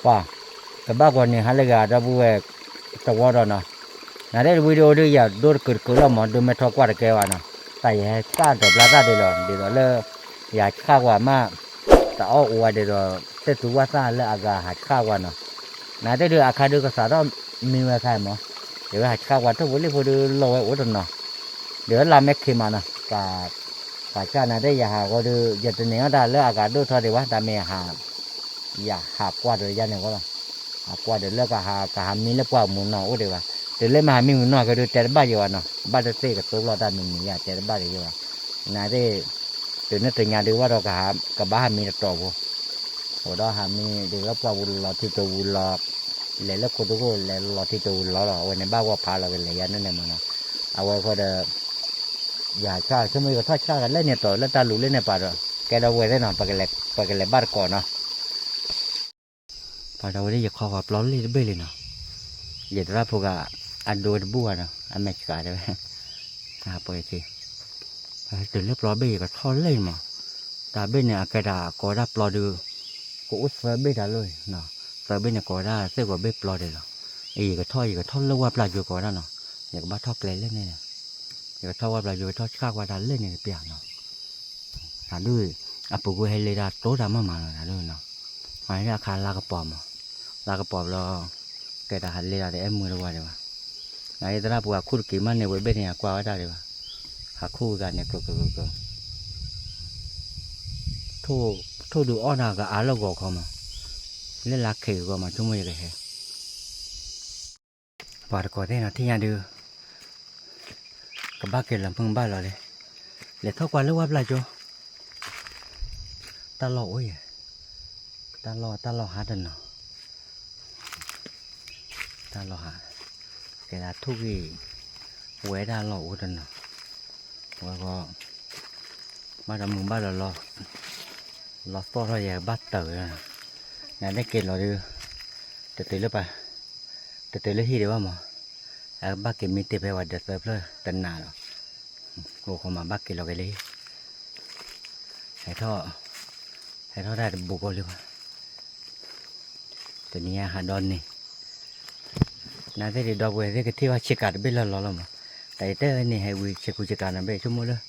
ပှၤ ကဘၣ်ကွၢ်န့ၣ်ဟါလၢဂၤဒီပုၢ်ဝဲၢ် တဝီဒီးနီၤ, နတဲတဝံၤဒုအိၣ်ဒုယၤဒိတကုာ်တကုာ်လီၤမး ဒုးမဲာ်ထီၣ်ကွၢ်တကဲဘၣ်နီၤ, တၢ်ယဟဲစၢ်ဒီးဘျါတၢ်ဒုးလီၤ ဒ်သိးလၢ ယဟးဆှၣ်ကွၢ်မး တအီၣ်အိၣ်ဝဲဒ်သိး တဲသူဝၣ်သၣ်လၢအဂၤဟးဆှၣ်ကွၢ်နီၤ, နတဲဒုးအခါဒုးကသးထီၣ်မံဝဲခါမး, ယဝဲဟးဆှၣ်ကွၢ်ထိၣ်ဖိလံၣ်ဖိဒုးလီၤဝဲအိၣ်တနီၤ, ဒ်ဝဲလၢမဲာ်ခံမးနီၤ, ပှၤကၢ်နၤတဲယဟးဂီၤဒုး ယတန့ၢ်အီၣ်တၢ်လၢအဂၤဒိၣ်ထီဒံးဘၣ် တၢ်မ့ၢ်ယဟး ယဟးကွၢ်ဒီးယၤန့ၣ်ဂီၢ်လီၤ, ဟးကွၢ်ဒီးလၢကဟး ကဟးမံလၢပှၢ်မုၢ်နီၢ်အိၣ်ဒံးဘၣ်, တုၤလၢမ့ၢ်ဟးမံမုၢ်နီၢ်ကဒုးတဲတဘၣ်ယၤဘၣ်နီၤ, ဘၣ်တသ့ၣ်ကတိၤလီၤတၢ်မံၤမံၤယၤတဲတဘၣ်ဒံးယၤဘၣ်, နသ့ၣ် တုၤနသ့ၣ်ညါဒုးဘၣ်ဒီး ကဘၣ်ဟးမံတတီၤဖိ, အိၣ်ဒီးဟးမံဒ်လၢပှၢ်ပူၤလီၤထံတဝံၤလီၤ, လဲၤလၢခိတဂိၢ်လဲၤလီၤထံတဝံၤလီၤလီၤ အဝဲန့ၣ်ဘၣ်ဂီၢ်ဖးလီၤကလဲၤယၤန့ၣ်န့ၣ်မးနီၤ, အဝဲဃီဒီး ယဟးဆှၣ်ဆိကမိၣ်ယကထီၣ်ဆှၣ်ကလဲၣ်န့ၣ်တီၤလၢတၢ်လူၤလၢန့ၣ်ပာ်ဒီး ကဲဒီးဝဲသ့ၣ်နီၤ ပကလဲၤဘၣ်တကိးနီၤ, ပှၤဒီးဝဲဒၣ်ယခီဃီၤပျီလ့ၣ်တဘ့ၣ်လံနီၤ, ယသရၣ်ဖိဂၤ အဒိတဘူၣ်ဘၣ်နီၤ အမဲာ်ဆှးတဲဝဲ, ပှၤက့ၤ တုၤလၢပျီဘ့ၣ်ယကထီၣ်လ့ၣ်မး, တၢ်ဘ့ၣ်န့ၣ် အကဲဒၣ်ကိးဝဲဒၣ်ပျီဒုး ကအိၣ်သၢဘ့ၣ်တၢ်လီၢ်, သၢဘ့ၣ်န့ၣ် ကိးဝဲဒၣ်သ့ၣ်ကီးဘ့ၣ်ပျီဒဲးလီၤ, ယကထီၣ် ယကထီၣ်လၢဝၢ်ပျၢ်ကၠိကိးဝဲဒၣ်နီၤ, ယကဘၣ်ထီၣ်ကျဲလၢန့ၣ်, ယကထီၣ်ဝၢ်ပျၢ်ကၠိ ကထီၣ်ဆှၣ်ကွၢ်တၢ်လၢန့ၣ်တပျၢ်နီၤ, တၢ်ဒုး အပူၤကွံာ်ဟဲလ့တၢ်တိတၢ်မးမးနီၤ တၢ်ဒုးနီၤ, မၤန့ၢ်အခါလါကပီၤမး, လါကပီၤဘျီ ကဲတၢ်ဟးလ့တၢ်တအဲၣ်မုာ်တဝါဒံးဘၣ်, နသရၣ်ပူၤဟးခူၣ်တက့ၤမးန့ၣ် ဝဲဘ့ၣ်န့ၣ် အကွၢ်ဝဲတၢ်ဒံးဘၣ်, ဟးခူၣ်ဝံၤဂၤန့ၣ် ကကကက ထိၣ်ဒုးအီၣ်တၢ်ကအါလၢဂီၤခီမး, လၢလါခ့ဂီၤမး ဆိကမိၣ်ယကဟဲ ပှၤတကိးသ့ၣ်နီၤ ထံၣ်ညါဒုး ကဘၣ်က့ၤလီၤမုၢ်ဘၣ်လီၤလံ, လဲၤထီၣ်ကွၢ်လၢဝၢ်ပျၢ်ကၠိ, တၢ်လီၢ်အိၣ်ယဲ, တၢ်လီၢ် တၢ်လီၢ်ဟးတနီၤ, တၢ်လီၢ်ဟး, ကဲဒၣ်ထိၣ်ဂ့ၤ, ဝဲဒၣ်လီၢ်အိၣ်တနီၤ, ဝဲဃီ ဘၣ်ဒီးမုၢ်ဘၣ်လီၤလီၤ, လီၤသီၣ်ထီၣ်ယဲကဘၣ်တၢၢ်ဝဲ, နဒဲက့ၤလီၤဒုး, တတုၤလၢပှၤ, တတုၤလၢဟံၣ်ဒံးဘၣ်မး, အကဘၣ်က့ၤမံတ့ၢ်ဖဲပှၤဒၢးသၢဖျၢၣ်တနၤဒီး, ကိးဃီမးဘၣ်က့ၤလီၤက့ၤလၢဟံၣ်, ဟဲထီၣ်, ဟဲထီၣ်တၢ်တဘူးကီလံဘၣ် တနံၤညါဟးဒီနံၤ, နသ့ၣ်ဒုးဒီပုၢ်ဝဲၢ်သ့ၣ်ကထံၣ်ဘၣ်ဆ့ကၤတဘ့ၣ်လၢလီၤလီၤမး, တၢ်ယတဲန့ၣ်ဟဲဝံၤဆ့ကူဆ့ကၤနဘ့ၣ်ဆိကမိၣ်လၢ,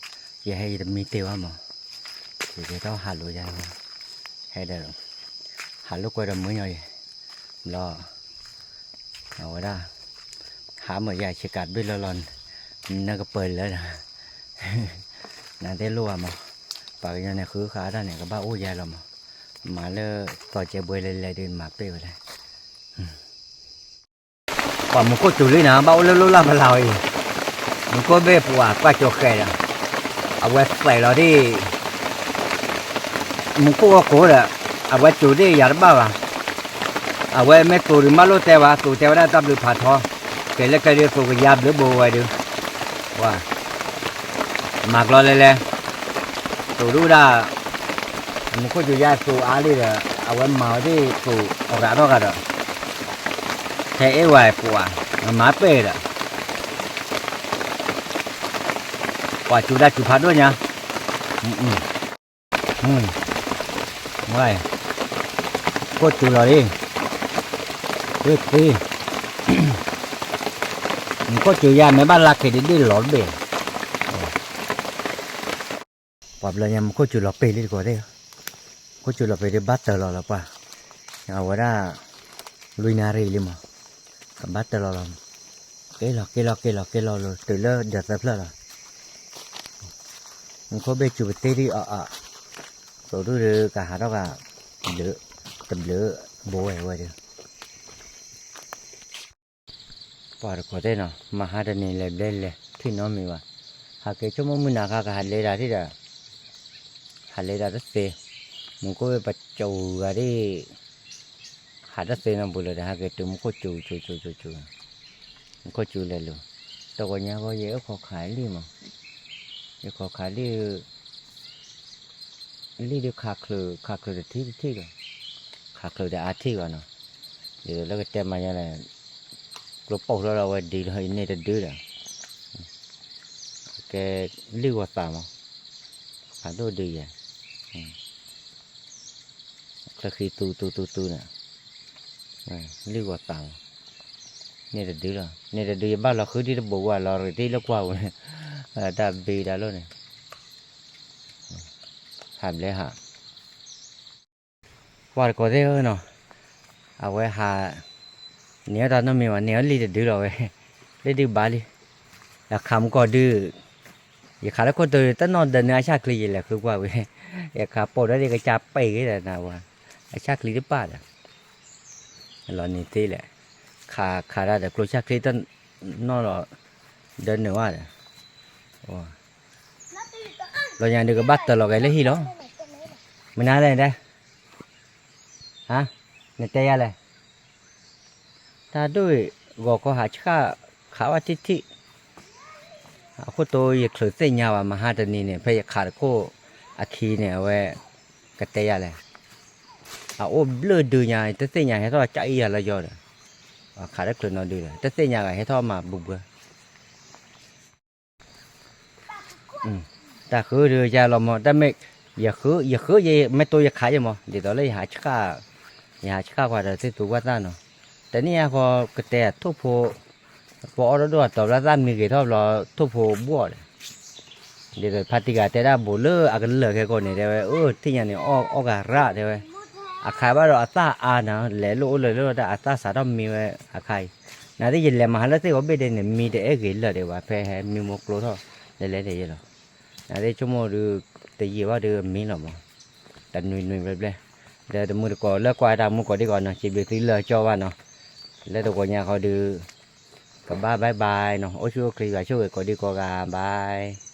ယဟဲယတမံတ့ၢ်ဘၣ်မး, ယကဲထီၣ်ဟးလိာ်ယၤ, ဟဲဒီး, ဟးလိာ်ကွဲဒီးမုၢ်ညီယဲ, ဘျီ အဝဲဒၣ်, ဟးမၢယၤဆ့ကၤတဘ့ၣ်လီၤလီၤ, နကပၢၤလၢာ်, နသ့ၣ်လိၣ်ဘၣ်မး, ပှၤကညီန့ၣ်ဃုဃာ်တၢ်န့ၣ် ကဘၣ်အိၣ်ယဲလီၤမး, မၤလၢသီကဲဘှဲလဲၤလဲၤဒုးမၤပ့ၢ်ဝဲလဲၣ်, ပှၤမူခိၣ်စူၤလံနၤ ဘၣ်အိၣ်လၢလိၣ်လၢ်ဖလၤဝဲအံၤ, မူခိၣ်ဘ့ၣ်ပှၤကွၢ်ကၠိဃဲၤဒီး, အဝဲသဲးလီၤဒ် မူခိၣ်ဂီၢ်ကိၤဒီး, အဝဲစူၤဒ်ယၤတဘၣ်ဘၣ်, အဝဲမ့ၢ်သူးဒုးမၢလိၣ်တဲဘၣ် သူးတဲဝဲဒၣ်တၢ်ဘျုးဖးထီ, ကဲလၢကျဲဒုးသူးကယါဘျုးဘိဝဲဒုး, ပှၤ, မၤကျီလဲၤလဲၤ, သူးဒုၣ်ဒၣ်, မူခိၣ်စူၤယါသူးအါလံဒီး အဝဲမၤဝဲဒ်သူးရးထီၣ်ဂၤဒီး, ထဲအ့ၣ်ဝဲပှၤ, မၤပ့ၢ်ဒီး ပှၤစူၤဒၣ်စူၤဖးဒိၣ်ညါ, ဝဲ, ခိၣ်စူၤလီၤလံ, ဝဲသ့, ခိၣ်စူၤယါမ့ၢ်ဘၣ်လါခ့ဒ်ဒ်လီၤတဘ့ၣ်, ပှၤဘျီညါမူခိၣ်စူၤလီၤပ့ၤလံတကိးသ့ၣ်, ခိၣ်စူၤလီၤပ့ၤဒ်ဘၣ်တၢၢ်လီၤလီၤပှၤ, အဝဲဒၣ်, လွံၢ်နၣ်ရံၣ်လံမး, ကဘၣ်တၢၢ်လီၤလီၤ, က့ၤလီၤက့ၤလီၤက့ၤလီၤက့ၤလီၤလီၤ တုၤလၢဒၢးသၢဖျၢၣ်လီၤ မူခိၣ်ဘ့ၣ်စူၤပသ့ဒ်အီၤအီၤ, သိးဒုၣ်ဒုးကဟးထီၣ်က, တဘျုး, ဘိဝဲဝဲဒုး, ပှၤတကိးသ့ၣ်နီၤ မဟါတနံၤလဲၤဘျဲလဲၤထံၣ်နီတမံၤဘၣ်, ဟးက့ၤဆိကမိၣ်မုၢ်နၤခါကဟးလဲၤတၢ်ထံၣ်ဒီး, ဟးလဲၤတၢ်တသ့, မူခိၣ်ဘ့ၣ်ပစူၤဂၤဒ် ဟးတသ့နီတဘျီလၢၤဒီး ဟဲက့ၤတုၤမူခိၣ်စူၤစူၤစူၤစူၤစူၤ, မူခိၣ်စူၤလဲၤလိၤ, တဂီၤညါဃီယဲအိၣ်ခိးခးလံမး, ယခိးခးလံ, လံဒုးခးချုးခးချုးတထံၣ်တထံၣ်ဒီး, ခးချုးဒီးအါထံၣ်ဘၣ်နီၤ, ဒ်သိးလၢကတဲမၤညါလဲၣ်, ကျိပိာ်ထီၣ်လီၤဝဲဒ်လီၤအံၤန့ၣ်တဒုဒီး, ကဲ, လံၢ်ဂီၤသးမး, ဖးဒိၣ်ဒုးယဲ ချၢဃံသူသူသူသူန့ၣ်, လံၣ်ဂီၤသးလီၤ, န့ၣ်တဒုလီၤ, န့ၣ်တဒုယဘၣ်လီၤဃုဒံတဘိးဝဲလီၤရ့ၤတ့ၢ်လၢကွၢ်ပူၤန့ၣ်, တၢ်ဘ့တၢ်လိၣ်န့ၣ်, ဟးဘျဲဟး ပှၤတကိးသ့ၣ်ဧၢနီၤ, အဝဲဟး, န့ၢ်အတၢ်နီတမံၤဘၣ်, န့ၢ်အလံာ်တဒုလီၤဝဲ, လၢဒုဘၣ်လံ, ယခးမူကီၢ်ဒု, ယခးလၢခိၣ်တိၤတနီၣ်ဒီးန့ၣ်အဆၣ်ချံယလဲၤဃုကွၢ်ဝဲ, ယခးပိာ်ဒီးကစၢ်ပဲာ်ဂ့ၤဒီးနဝဲ, အဆၣ်ချံတပၣ်ဒီး, လီၤန့ၣ်သ့လဲၣ်, ခးခးတၢ်ဒီးကျိဆၣ်ချံတနီၣ်လီၤ, ဒီးနုာ်ဝဲဒီး လီၤညါဒုးကဘၣ်တၢၢ်လီၤက့ၤလၢဟံၣ်လီၤ, မနုၤလဲၣ်တဲ, ဟါ, နတဲယၤလဲၣ်, တၢ်ဒိၣ်အံၤ, ဂီၤခီဟးဆှၣ်, ခးဝဲထံၣ်ထံၣ်, အခိၣ်တိၤယချုးသ့ၣ်ညါဘၣ် မဟါတနံၤန့ၣ် ဖဲယခးတခိၣ်အခံန့ၣ် အဝဲ, ကတဲယၤလဲၣ်, အအိၣ်ဘျၢဒုးညါ တသ့ၣ်ညါဟဲထီၣ်ကၠီအံၤယၤလၢယီၤဒီး, ခးတချုးနီၤဒုးဒီး တသ့ၣ်ညါဂၤဟဲထီၣ်မၤဘူးဘှဲ တၢ်ဃုဒုးယၤလီၤမး တၢ်မ့ၢ်, ယဃု, ယဃုယမ့ၢ်တိယခးယမး ဒ်သိးလၢယဟးဆှၣ်, ယဟးဆှၣ်ကွၢ်ဒီးသ့ၣ်သူကွၢ်သၣ်နီၤ, တနံၣ်အံၤဃီကတဲထိၣ်ဖိ, ပအီၣ်ဒိၣ်ဒိၣ်အတီၤဘျီသၣ်မံဂ့ၤထီၣ်ဘျီထိၣ်ဖိဘှီၣ်ဒီး, ဒ်သိးဖါတံၢ်ဂၤတဲဒၣ်ဘူးလၢအကလၢာ်ခဲကိာ်န့ၣ် တဲဝဲ အၢ ထံၣ်ညါန့ၣ် အီၣ်ဂၤရၣ်တဲဝဲ, အခါဘၣ်ဒီးအသၣ်အါနၤ လဲၤလိၣ်အိၣ်လၢၤလိၣ်တၢ်အသၣ်စးထီၣ်မံဝဲအခါအံၤ, နသ့ၣ်ယလဲၤမၤဟးလၢသ့ၣ်ဂီၤဘ့ၣ်ဒဲးန့ၣ် မံတအဲၣ်ဂ့ၤလၢာ်ဒံးဘၣ် ဖဲဟဲမံမိၢ်ကျိထီၣ်, လဲၤလဲၤဒ်ယဲလီၤ, နသ့ၣ်ဆိကမိၣ်ဒုး, တယံာ်ဘၣ်ဒုးမံလီၤမး, တနွံနွံဘျဲဘျဲ, ဒီးတမုၢ်တကိးလၢကွၢ်တၢ်မူကိးဒံကီးနီၤ စံးဘျုးသုလၢကၠီဘၣ်နီၤ, လၢတဂီၤညါဃီဒုး, ကဘၣ် bye bye နီၤ အိၣ်ဆူၣ်အိၣ်ချ့ယွၤဆိၣ်ဂ့ၤကိးဒံကီးဂၤ bye